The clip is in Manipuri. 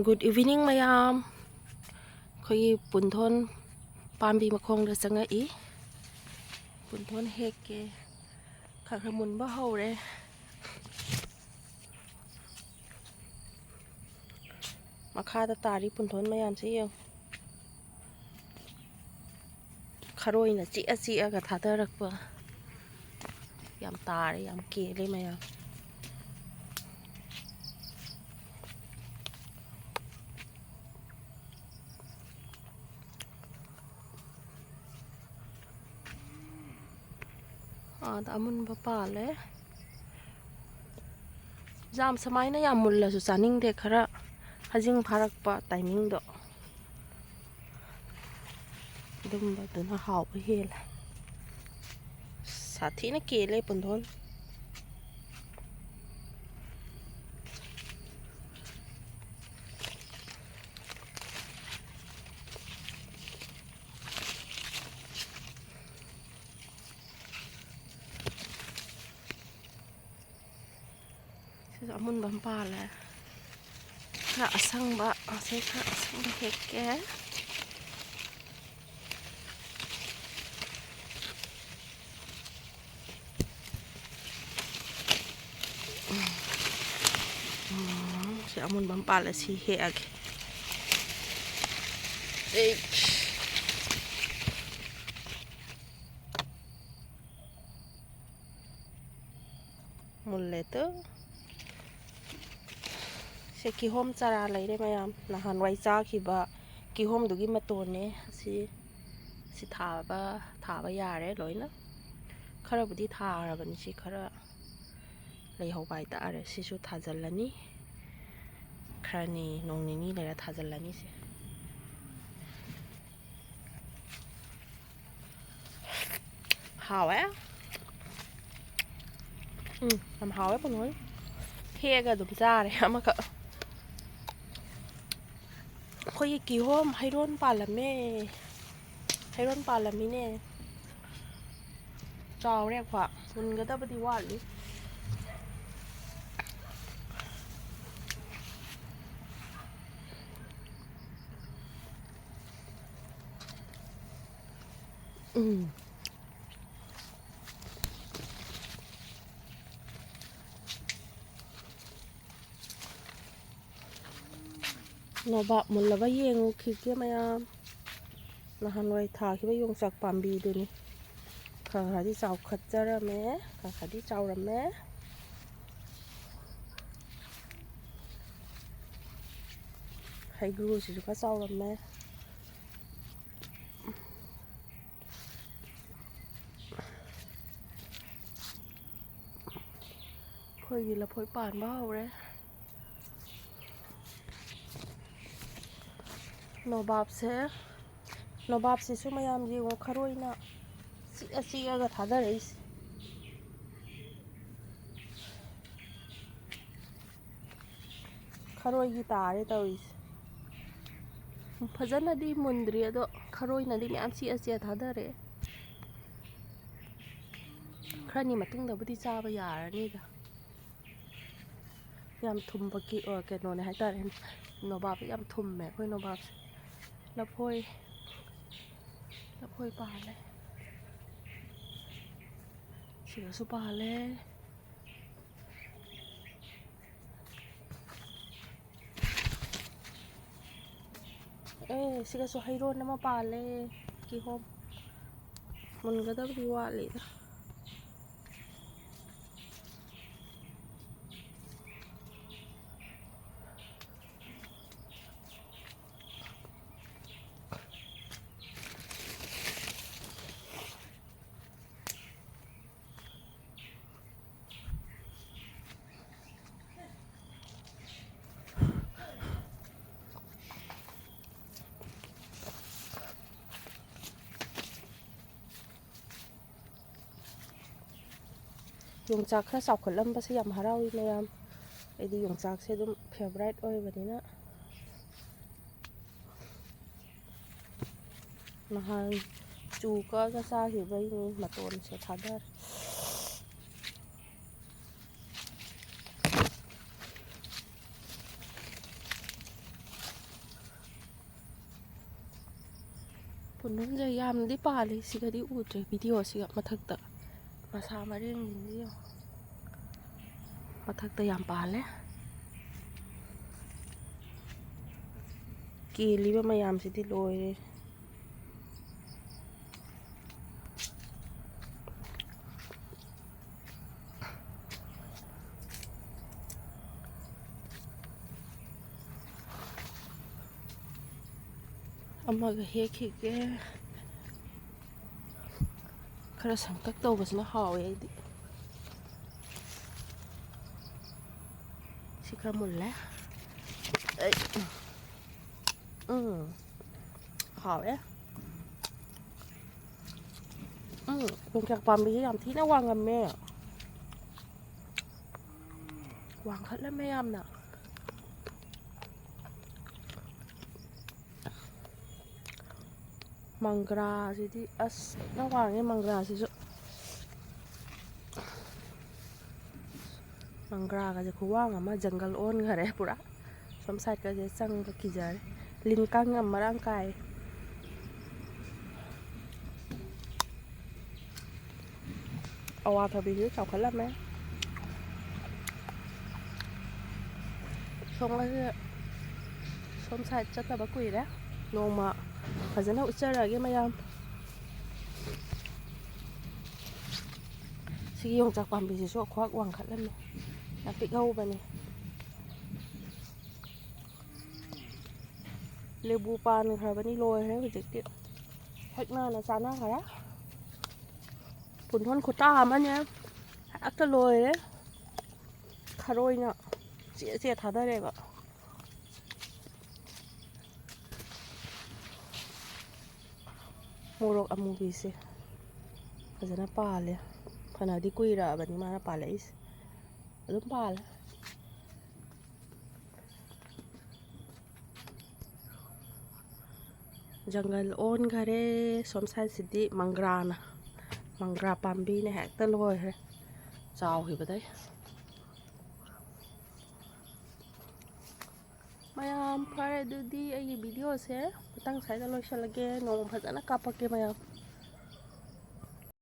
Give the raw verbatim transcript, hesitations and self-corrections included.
Good evening, ꯃꯌꯥꯝ꯫ ꯑꯩꯈꯣꯏꯒꯤ ꯄꯨꯟꯊꯣꯟ ꯄꯥꯝꯕꯤ ꯃꯈꯣꯡꯗ ꯆꯪꯉꯛꯏ꯫ ꯄꯨꯟꯊꯣꯟ ꯍꯦꯛꯀꯦ꯫ ꯈꯔ ꯈꯔ ꯃꯨꯟꯕ ꯍꯧꯔꯦ꯫ ꯃꯈꯥꯗ ꯇꯥꯔꯤ ꯄꯨꯟꯊꯣꯟ ꯃꯌꯥꯝꯁꯦ ꯌꯦꯡꯉꯨ꯫ ꯈꯔꯣꯏꯅ ꯆꯤꯛꯑ ꯆꯤꯛꯑꯒ ꯊꯥꯗꯔꯛꯄ꯫ ꯌꯥꯝ ꯇꯥꯔꯦ, ꯌꯥꯝ ꯀꯦꯜꯂꯦ ꯃꯌꯥꯝ꯫ ꯑꯥꯗ ꯑꯃꯨꯟꯕ ꯄꯥꯜꯂꯦ꯫ ꯌꯥꯝ ꯁꯨꯃꯥꯏꯅ ꯌꯥꯝ ꯃꯨꯜꯂꯁꯨ ꯆꯥꯅꯤꯡꯗꯦ, ꯈꯔ ꯍꯖꯤꯡ ꯐꯥꯔꯛꯄ timingꯗꯣ꯫ ꯑꯗꯨꯝꯕꯗꯨꯅ ꯍꯥꯎꯕ ꯍꯦꯜꯂꯦ꯫ ꯁꯥꯊꯤꯅ ꯀꯦꯜꯂꯦ ꯄꯨꯟꯗꯣꯟ꯫ ꯁꯤꯁꯨ ꯑꯃꯨꯟꯕ ꯑꯃ ꯄꯥꯜꯂꯦ꯫ ꯈꯔ ꯑꯁꯪꯕ, ꯑꯁꯤ ꯈꯔ ꯑꯁꯪꯕ ꯍꯦꯛꯀꯦ꯫ ꯎꯝ, ꯁꯤ ꯑꯃꯨꯟꯕ ꯑꯃ ꯄꯥꯜꯂꯦ, ꯁꯤ ꯍꯦꯛꯑꯒꯦ꯫ ꯑꯩ ꯃꯨꯜꯂꯦ ꯇꯨ꯫ ꯁꯦ ꯀꯤꯍꯣꯝ ꯆꯥꯔꯥ ꯂꯩꯔꯦ ꯃꯌꯥꯝ, ꯅꯍꯥꯟꯋꯥꯏ ꯆꯥꯈꯤꯕ ꯀꯤꯍꯣꯝꯗꯨꯒꯤ ꯃꯇꯣꯟꯅꯦ꯫ ꯑꯁꯤ, ꯁꯤ ꯊꯥꯕ, ꯊꯥꯕ ꯌꯥꯔꯦ ꯂꯣꯏꯅ꯫ ꯈꯔꯕꯨꯗꯤ ꯊꯥꯔꯕꯅꯤ, ꯁꯤ ꯈꯔ ꯂꯩꯍꯧꯕ ꯍꯥꯏꯇꯥꯔꯦ꯫ ꯁꯤꯁꯨ ꯊꯥꯖꯤꯜꯂꯅꯤ, ꯈꯔꯅꯤ, ꯅꯣꯡ ꯅꯤꯅꯤ ꯂꯩꯔ ꯊꯥꯖꯤꯜꯂꯅꯤ ꯁꯦ꯫ ꯍꯥꯎꯋꯦ꯫ ꯎꯝ, ꯌꯥꯝ ꯍꯥꯎꯋꯦ ꯄꯨꯡꯍꯣꯏ꯫ ꯍꯦꯛꯑꯒ ꯑꯗꯨꯝ ꯆꯥꯔꯦ ꯑꯃꯈꯛ꯫ ꯑꯩꯈꯣꯏꯒꯤ ꯀꯤꯍꯣꯝ ꯍꯩꯔꯣꯟ ꯄꯥꯜꯂꯝꯃꯦ꯫ ꯍꯩꯔꯣꯟ ꯄꯥꯜꯂꯝꯃꯤꯅꯦ꯫ ꯆꯥꯎꯔꯦ ꯈ꯭ꯋꯥ꯫ ꯃꯨꯟꯒꯗꯕꯗꯤ ꯋꯥꯠꯂꯤ꯫ ꯎꯝ꯫ ꯅꯣꯕꯥꯞ ꯃꯨꯜꯂꯕ ꯌꯦꯡꯉꯨ, ꯈꯤꯛꯀꯦ ꯃꯌꯥꯝ꯫ ꯅꯍꯥꯟꯋꯥꯏ ꯊꯥꯈꯤꯕ ꯌꯣꯡꯆꯥꯛ ꯄꯥꯝꯕꯤꯗꯨꯅꯤ꯫ ꯈꯔ ꯈꯔꯗꯤ ꯆꯥꯎꯈꯠꯆꯔꯝꯃꯦ, ꯈꯔ ꯈꯔꯗꯤ ꯆꯥꯎꯔꯝꯃꯦ꯫ ꯍꯩꯒ꯭ꯔꯨꯁꯤꯁꯨ ꯈꯔ ꯆꯥꯎꯔꯝꯃꯦ꯫ ꯑꯩꯈꯣꯏꯒꯤ ꯂꯐꯣꯏ ꯄꯥꯟꯕ ꯍꯧꯔꯦ꯫ ꯅꯣꯕꯥꯞꯁꯦ, ꯅꯣꯕꯥꯞꯁꯤꯁꯨ ꯃꯌꯥꯝ ꯌꯦꯡꯉꯣ, ꯈꯔꯣꯏꯅ ꯆꯤꯛꯑ ꯆꯤꯛꯑꯒ ꯊꯥꯗꯔꯛꯏꯁꯦ꯫ ꯈꯔꯣꯏꯒꯤ ꯇꯥꯔꯦ ꯇꯧꯔꯤꯁꯦ꯫ ꯐꯖꯅꯗꯤ ꯃꯨꯟꯗ꯭ꯔꯤ, ꯑꯗꯣ ꯈꯔꯣꯏꯅꯗꯤ ꯃꯌꯥꯝ ꯆꯤꯛꯑ ꯆꯤꯛꯑ ꯊꯥꯗꯔꯛꯑꯦ꯫ ꯈꯔꯅꯤ ꯃꯇꯨꯡꯗꯕꯨꯗꯤ ꯆꯥꯕ ꯌꯥꯔꯅꯤꯗ꯫ ꯌꯥꯝ ꯊꯨꯝꯕꯒꯤ, ꯑ, ꯀꯩꯅꯣꯅꯦ ꯍꯥꯏꯇꯥꯔꯦ꯫ ꯅꯣꯕꯥꯞ ꯌꯥꯝ ꯊꯨꯝꯃꯦ ꯑꯩꯈꯣꯏ ꯅꯣꯕꯥꯞꯁꯦ꯫ ꯂꯐꯣꯏ, ꯂꯐꯣꯏ ꯄꯥꯜꯂꯦ꯫ ꯁꯤꯗꯁꯨ ꯄꯥꯜꯂꯦ꯫ ꯑꯦ, ꯁꯤꯒꯁꯨ ꯍꯩꯔꯣꯟ ꯑꯃ ꯄꯥꯜꯂꯦ꯫ ꯀꯤꯍꯣꯝ ꯃꯨꯟꯒꯗꯕꯗꯤ ꯋꯥꯠꯂꯤꯗ꯫ ꯌꯣꯡꯆꯥꯛ ꯈꯔ ꯆꯥꯎꯈꯠꯂꯝꯕꯁꯦ ꯌꯥꯝ ꯍꯔꯥꯎꯏ ꯃꯌꯥꯝ꯫ ꯑꯩꯗꯤ ꯌꯣꯡꯆꯥꯛꯁꯦ ꯑꯗꯨꯝ favourite ꯑꯣꯏꯕꯅꯤꯅ꯫ ꯅꯍꯥꯟ ꯆꯨ ꯀꯛꯑꯒ ꯆꯥꯈꯤꯕꯩꯅꯤ ꯃꯇꯣꯟꯁꯦ ꯊꯥꯗꯔꯦ꯫ ꯄꯨꯟꯗꯣꯟꯁꯦ ꯌꯥꯝꯅꯗꯤ ꯄꯥꯜꯂꯤ, ꯁꯤꯒꯗꯤ ꯎꯗ꯭ꯔꯦ ꯚꯤꯗꯤꯑꯣꯁꯤꯒ꯫ ꯃꯊꯛꯇ ꯃꯁꯥ ꯃꯔꯦꯡꯁꯤꯡꯁꯤ ꯌꯦꯡꯉꯣ, ꯃꯊꯛꯇ ꯌꯥꯝ ꯄꯥꯜꯂꯦ꯫ ꯀꯦꯜꯂꯤꯕ ꯃꯌꯥꯝꯁꯤꯗꯤ ꯂꯣꯏꯔꯦ꯫ ꯑꯃꯒ ꯍꯦꯛꯈꯤꯒꯦ꯫ ꯈꯔ ꯁꯪꯇꯛ ꯇꯧꯕꯁꯤꯅ ꯍꯥꯎꯋꯦ ꯑꯩꯗꯤ꯫ ꯁꯤ ꯈꯔ ꯃꯨꯜꯂꯦ꯫ ꯑꯩ, ꯎꯝ, ꯍꯥꯎꯋꯦ꯫ ꯎꯝ, ꯌꯣꯡꯆꯥꯛ ꯄꯥꯝꯕꯤꯁꯦ ꯌꯥꯝ ꯊꯤꯅ ꯋꯥꯡꯉꯝꯃꯦ꯫ ꯋꯥꯡꯈꯠꯂꯝꯃꯦ ꯌꯥꯝꯅ꯫ ꯃꯪꯒ꯭ꯔꯥꯁꯤꯗꯤ ꯑꯁ ꯐꯖꯅ ꯋꯥꯡꯉꯦ ꯃꯪꯒ꯭ꯔꯥꯁꯤꯁꯨ꯫ ꯃꯪꯒ꯭ꯔꯥꯒꯁꯦ ꯈꯨꯋꯥꯡ ꯑꯃ, ꯖꯪꯒꯜ ꯑꯣꯟꯈꯔꯦ ꯄꯨꯔꯥ꯫ ꯁꯣꯝ ꯁꯥꯏꯠꯀꯁꯦ ꯆꯪꯕ ꯀꯤꯖꯔꯦ꯫ ꯂꯤꯟ ꯀꯥꯡ ꯌꯥꯝ ꯃꯔꯥꯡ ꯀꯥꯏ꯫ ꯑꯋꯥꯊꯕꯤꯁꯨ ꯆꯥꯎꯈꯠꯂꯝꯃꯦ꯫ ꯁꯣꯝꯒꯁꯦ, ꯁꯣꯝ ꯁꯥꯏꯠ ꯆꯠꯇꯕ ꯀꯨꯏꯔꯦ꯫ ꯅꯣꯡꯃ ꯐꯖꯅ ꯎꯠꯆꯔꯛꯑꯒꯦ ꯃꯌꯥꯝ꯫ ꯁꯤꯒꯤ ꯌꯣꯡꯆꯥꯛ ꯄꯥꯝꯕꯤꯁꯤꯁꯨ ꯈꯨꯋꯥꯡ ꯋꯥꯡꯈꯠꯂꯝꯃꯦ꯫ ꯌꯥꯝ ꯄꯤꯛꯍꯧꯕꯅꯦ꯫ ꯂꯦꯕꯨ ꯄꯥꯟꯈ꯭ꯔꯕꯅꯤ, ꯂꯣꯏꯈ꯭ꯔꯦ ꯍꯧꯖꯤꯛꯇꯤ꯫ ꯍꯦꯛꯅꯅ ꯆꯥꯅꯈ꯭ꯔꯦ꯫ ꯄꯨꯟꯊꯣꯟ ꯈꯨꯇꯥ ꯑꯃꯅꯦ꯫ ꯍꯦꯛꯇ ꯂꯣꯏꯔꯦ꯫ ꯈꯔꯣꯏꯅ ꯆꯦ ꯆꯦ ꯊꯥꯗꯔꯦꯕ꯫ ꯃꯣꯔꯣꯛ ꯑꯃꯨꯕꯤꯁꯦ ꯐꯖꯅ ꯄꯥꯜꯂꯦ꯫ ꯐꯅꯗꯤ ꯀꯨꯏꯔꯛꯑꯕꯅꯤ ꯃꯥꯅ ꯄꯥꯜꯂꯛꯏꯁꯦ꯫ ꯑꯗꯨꯝ ꯄꯥꯜꯂꯦ꯫ ꯖꯪꯒꯜ ꯑꯣꯟꯈꯔꯦ꯫ ꯁꯣꯝ ꯁꯥꯏꯠꯁꯤꯗꯤ ꯃꯪꯒ꯭ꯔꯥꯅ, ꯃꯪꯒ꯭ꯔꯥ ꯄꯥꯝꯕꯤꯅ ꯍꯦꯛꯇ ꯂꯣꯏꯈ꯭ꯔꯦ, ꯆꯥꯎꯈꯤꯕꯗꯩ꯫ ꯃꯌꯥꯝ ꯐꯔꯦ, ꯑꯗꯨꯗꯤ ꯑꯩꯒꯤ videoꯁꯦ ꯃꯇꯥꯡ ꯁ꯭ꯋꯥꯏꯗ ꯂꯣꯏꯁꯤꯜꯂꯒꯦ꯫ ꯅꯣꯡꯃ ꯐꯖꯅ ꯀꯥꯞꯄꯛꯀꯦ ꯃꯌꯥꯝ꯫